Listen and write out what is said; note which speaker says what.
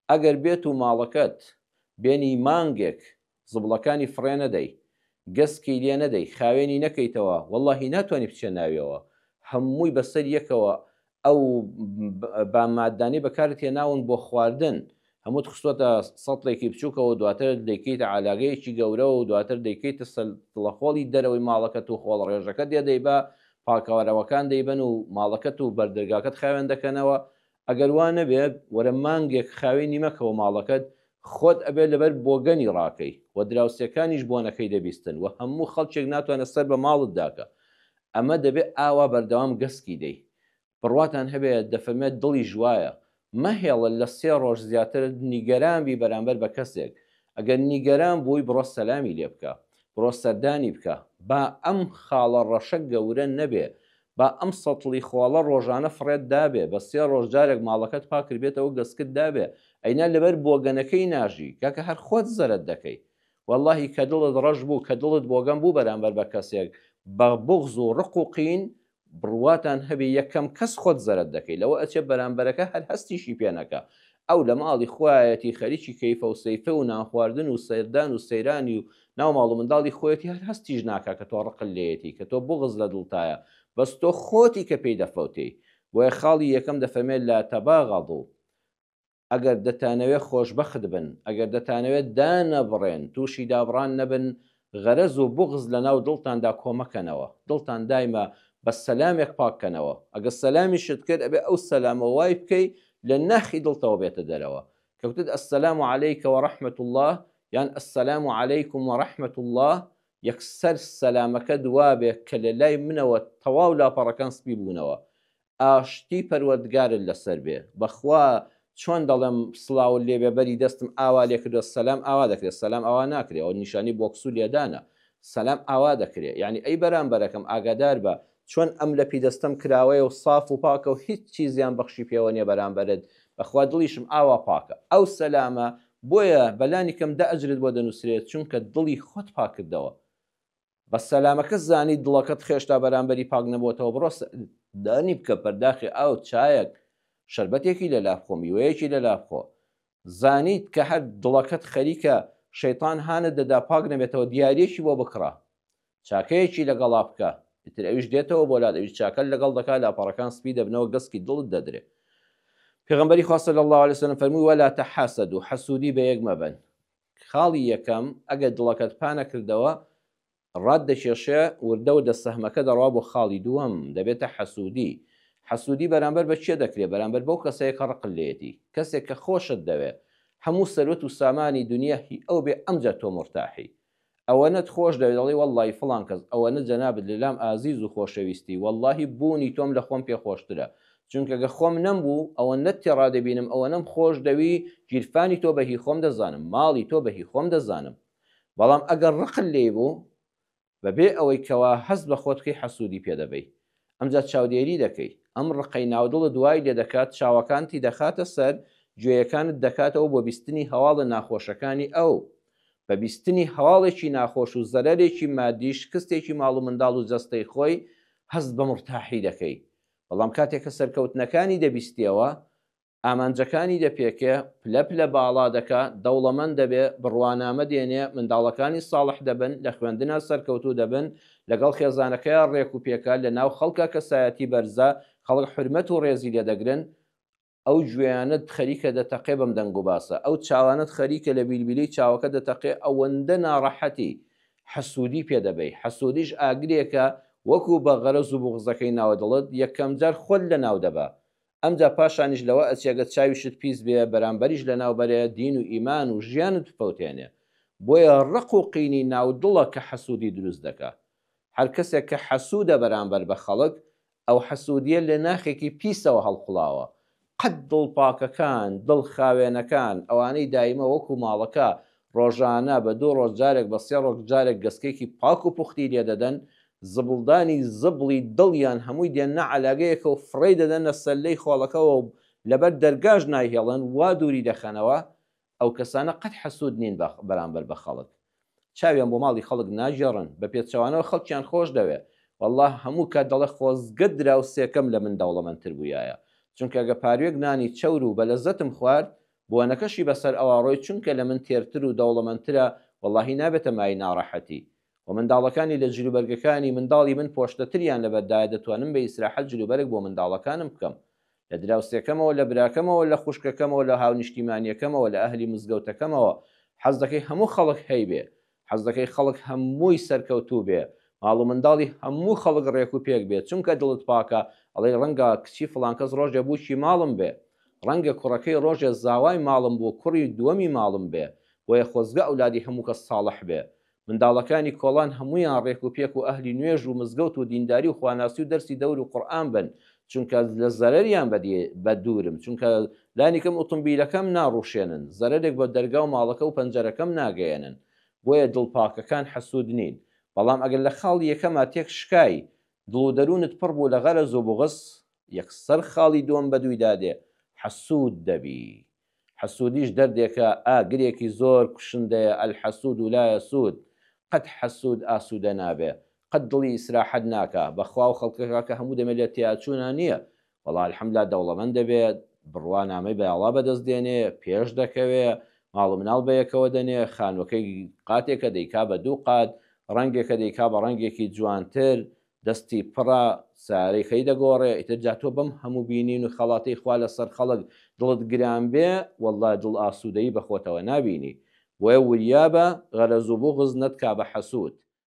Speaker 1: ئەگەر بێت و ماڵەکەت بێنی مانگێک زبڵەکانی فڕێ نەدەی، گەسکی لێ نەدەی، خاوێنی نەکەیتەوە، وەڵاهی ناتوانی بچیە ناویەوە، هەمووی بەسەر یەکەوە ئەو با مادانەی بەکارت هێناون بۆ خواردن هەمووت خستوەتە سەتڵێکی بچووکەوە دواتر دەیکەیتە عالاگەیەکی گەورەوە و دواتر دەیکەیتە سەتڵەخۆڵی دەرەوەی ماڵەکەت و خۆڵڕێژەکە دێ دەیبا، پاکەوەرەوەکان دەیبەن و ماڵەکەت و بەردەرگاکەت خاوێن دەکەنەوە، ئەگەر وا نەبێ وەرە مانگێک خاوێنی مەکەوە ماڵەکەت خۆت ئەبێ لەبەر بۆگەنی ڕاکەی و دراوسێکانیش بۆنەکەی دەبیستن و هەموو خەڵکێک ناتوانێ سەر بە ماڵت داکا ئەمە دەبێ ئاوا بەردەوام گەسکی دەی بڕواتان هەبێ دەفەرمێ دڵیش وایە مەهێڵە لە سێ ڕۆژ زیاتر نیگەران بی بەرامبەر بە کەسێک ئەگەر نیگەران بووی بڕۆ سەلامی لێ بکە بڕۆ سەردانی بکە با ئەم خاڵە ڕەشە گەورە نەبێ با ئەم سەتڵی خۆڵە ڕۆژانە فڕێت دابێ، بە سێ ڕۆژ جارێک ماڵەکەت پاک کردبێتەوە گەسکت دابێ، ئەینا لەبەر بۆگەنەکەی ناژی، کاکە هەر خۆت زەرەد دەکەی. وەڵاهی کە دڵت ڕەش بوو، کە دڵت بۆگەن بوو بەرامبەر بە کەسێک، بە بوغز و ڕق و قین، بڕواتان هەبێ یەکەم کەس خۆت زەرەد دەکەی، لەوە ئەچێ بەرامبەرەکە هەر هەستیشی پێ نەکا. ئەو لە ماڵی خۆیایەتی خەریکی کەیفە و سەیفە و نانخواردن و سەردان و سەیرانی و ناو ماڵ و منداڵی خۆیەتی هەر هەستیش ناکا کە تۆ ڕقت لێیەتی کە تۆ بوغز لە دڵتایە بەس تۆ خۆتی کە پێی دەفەوتێی بۆیە خاڵی یەکەم دەفەرمێ لا تباغضوا ئەگەر دەتانەوێ خۆشبەخت بن ئەگەر دەتانەوێ دانەبڕێن توشی دابڕان نەبن غەرەز و بوغز لە ناو دڵتاندا کۆمەکەنەوە دڵتان دایمە بە سەلامێک پاک کەنەوە ئەگەر سەلامیشت کرد ئەبێ ئەو سەلامە وای بکەی لە ناخی دڵتەوە بێتە دەرەوە کە وتت السلام علیک و رحمە اللە یان السلام علیکم و رحمە اللە یەکسەر سەلامەکەت وابێ کە لە لای منەوە تەواو لاپەڕەکان سپی بوونەوە ئاشتی پەروەردگارت لەسەر بێ بەخوا چۆن دەڵێم سڵاوت لێبێ بەری دەستم ئاوا لێکردوە سەلام ئاوا دەکرێ سەلام ئاوا ناکرێ ئەوە نیشانەی بۆکس و لێدانە سەلام ئاوا دەکرێ یانی ئەی بەرامبەرەکەم ئاگادار بە چۆن ئەم لەپی دەستەم کراوەیە و ساف و پاکە و هیچ چی زیان بەخشی پێوە نیە بەرامبەرت بەخوا دڵیشم ئاوا پاکە ئەو سەلامە بۆیە بەلانی کەم دە ئەجرت بۆ دەنوسرێت چونکە دڵی خۆت پاکردەوە بە سەلامەکە زانیت دڵەکەت خێشتا بەرامبەری پاک نەبۆتەوە بڕۆ سەردانی بکە پەرداخی ئاو چایەک شەربەتێکی لەلا بخۆ میوەیەکی لەلا بخۆ زانیت کە هەر دڵەکەت خەریکە شەیتان هانت دەدا پاک نەبێتەوە دیاریەکی بۆ بکڕە چاکەیەکی لەگەڵا بکە ئیتر ئەویش دێتەوە بۆ لات ئەویش چاکەت لەگەڵ دەکا لاپەڕەکان سپی دەبنەوە گەسکی دڵت دەدرێ پێغەمبەری خوا صلی الله علیه وسلم فەرمووی ولا تحاسدوا حەسوودی بە یەک مەبەن خاڵی یەکەم، ئەگەر دڵەکەت پانەکردەوە ڕات دەکێشێ وردە وردە سەهمەکە دەڕوا بۆ خاڵی دووەم دەبێتە حەسوودی حەسوودی بەرامبەر بە کێ دەکرێ بەرامبەر بەو کەسەیە کە ڕقت لێیەتی کەسێک کە خۆشت دەوێ هەموو سەروەت و سامانی دونیا هی ئەو بێ ئەمجا تۆ مورتاحی ئەوەنەت خۆش دەوێ دەڵێی وەڵڵاهی فڵان کەس ئەوەنە جەنابت لەلام ئازیز و خۆشەویستی وەڵڵاهی بوونی تۆم لە خۆم پێ خۆشترە چونکە گە خۆم نەمبوو ئەوەنەت تێڕادەبینم ئەوەنەم خۆش دەوی گیرفانی تۆ بە هی خۆم دەزانم ماڵی تۆ بە هی خۆم دەزانم بەڵام ئەگەر ڕقت لێی بوو بەبێ ئەوەی کەوا هەست بە خۆت بکەی حەسوودی پێ دەبەی ئەمجا چاودێری دەکەی ئەم ڕقەی ناودڵت وای لێ دەکات چاوەکانتی دەخاتە سەر گوێیەکانت دەکاتەوە بۆ بیستنی هەواڵە ناخۆشەکانی ئەو بە بیستنی هەواڵێکی ناخۆش و زەرەرێکی مادی شکستێکی ماڵ و منداڵ و جەستەی خۆی هەست بە مورتاحی دەکەی بەڵام کاتێک کە سەرکەوتنەکانی دەبیستیەوە ئامانجەکانی دەپێکێ، پلە پلە باڵا دەکا، دەوڵەمەند دەبێ، بڕوانامە دێنێ، منداڵەکانی ساڵح دەبن، لە خوێندنا سەرکەوتوو دەبن، لەگەڵ خێزانەکەیا ڕێک و پێکە، لە ناو خەڵکا کەسایەتی بەرزە، خەڵک حورمەت و ڕێزی لێ دەگرن، ئەو گوێیانەت خەریکە دەتەقێ بەم دەنگ و باسە، ئەو چاوانەت خەریکە لە بیلبیلەی چاوەکە دەتەقێ، ئەوەندە ناڕەحەتی، حەسوودی پێ دەبەی، حەسوودیش ئاگرێکە وەکوو بە غەرەز و بوغزەکەی ناو دڵت، یەکەمجار خۆت لە ناو دەبا، ئەمجا پاشانیش لەوە ئەچێ گەر چاویشت پیس بێ بەرامبەریش لەناو بەرێ دین و ئیمان و ژیانت بفەوتێنێ بۆیە ڕق و قینی ناو دڵە کە حەسودی دروست دەکا هەر کەسێک کە حەسودە بەرامبەر بە خەڵک ئەو حەسودیە لە ناخێکی پیسەوە هەڵقوڵاوە قەت دڵ پاکەکان دڵ خاوێنەکان ئەوانەی دایمە وەکو ماڵەکە ڕۆژانە بە دوو ڕۆژ جارێک بە سێ ڕۆژ جارێک گەسکێکی پاک و پوختی لێ دەدەن، زبڵدانی زبڵی دڵیان هەمووی دێننە عەلاگەیەکە و فڕێی دەدەنە سەللەی خۆڵەکەوە و لەبەر دەرگاش نایهێڵن وا دووری دەخەنەوە، ئەو کەسانە قەت حەسوود نین بەرامبەر بە خەڵک. چاویان بۆ ماڵی خەڵک ناگێڕن، بە پێچەوانەوە خەڵکیان خۆش دەوێ. وەڵڵا هەموو کات دەڵێ خۆزگە دراوسێکەم لە من دەوڵەمەندتر بوویایە، چونکە گە پاروێک نانی چەور و بەلەزەتم خوارد، بۆنەکەشی بەسەر ئەوا ڕۆی چونکە لە من تێرتر و دەوڵەمەندترە وەڵاهی نابێتە مایەی ناڕەحەتی وە منداڵەکانی لە جلوبەرگەکانی منداڵی من پۆشتەتریان لەبەردایە دەتوانم بە ئیسراحەت جلوبەرگ بۆ منداڵەکانم بکەم لە دراوسێکەمەوە لە براکەمەوە لە خوشکەکەمەوە لە هاونیشتیمانیەکەمەوە لە ئەهلی مزگەوتەکەمەوە حەز دەکەی هەموو خەڵک هەیبێ حەز دەکەی خەڵک هەمووی سەرکەوتوو بێ ماڵ و منداڵی هەموو خەڵک ڕێک و پێک بێ چونکە دڵت پاکە ئەڵێی ڕەنگە کچی فڵان کەس ڕۆژێ بووکی ماڵم بێ ڕەنگە کوڕەکەی ڕۆژێ زاوای ماڵم بوو کوڕی دووەمی ماڵم بێ بۆیە خۆزگە ئەولادی هەموو کەس ساڵح بێ منداڵەکانی کۆڵان هەموویان ڕێک و پێک و ئەهلی نوێژ و مزگەوت و دینداری و خواناسی و دەرسی دەور و قورئان بن چونکە لە زەرەریان بە دوورم چونکە لانیکەم ئوتومبیلەکەم ناڕوشێنن زەرەرێک بە دەرگا و ماڵەکە و پەنجەرەکەم ناگەیەنن بۆیە دڵ پاکەکان حەسود نین بەڵام ئەگەر لە خاڵی یەکەما تێک شکای دڵ و دەروونت پڕ بوو لە غەرەز و بوغز یەکسەر خاڵی دووەم بەدوویدا دێ حەسود دەبی حەسوودیش دەردێکە ئاگرێکی زۆر کوشندەیە الحسود لا یسود قەت حەسوود ئاسوودە نابێ قەت دڵی ئیسراحەت ناکا بەخوا و خەڵکەکە کە هەموو دەمێ لە تیاچوونا نییە وەڵا الحمدللە دەوڵەمەند دەبێ بڕوا نامەی بەاڵا بەدەست دێنێ پێش دەکەوێ ماڵ و مناڵ بەیەکەوە دەنێ خانوەکەی قاتێکە دەیکا بە دوو قات ڕەنگێکە دەیکا بە ڕەنگێکی جوانتر دەستی پڕە سارەی خەی دەگۆڕێ ئیتر جا تۆ بەم هەموو بینین و خەڵاتەی خوا لەسەر خەڵک دڵت گران بێ واللە دڵ ئاسوودەیی بەخۆتەوە نابینی بۆیە وریابە غەرەز و بوغز نەتکا بە حەسوود.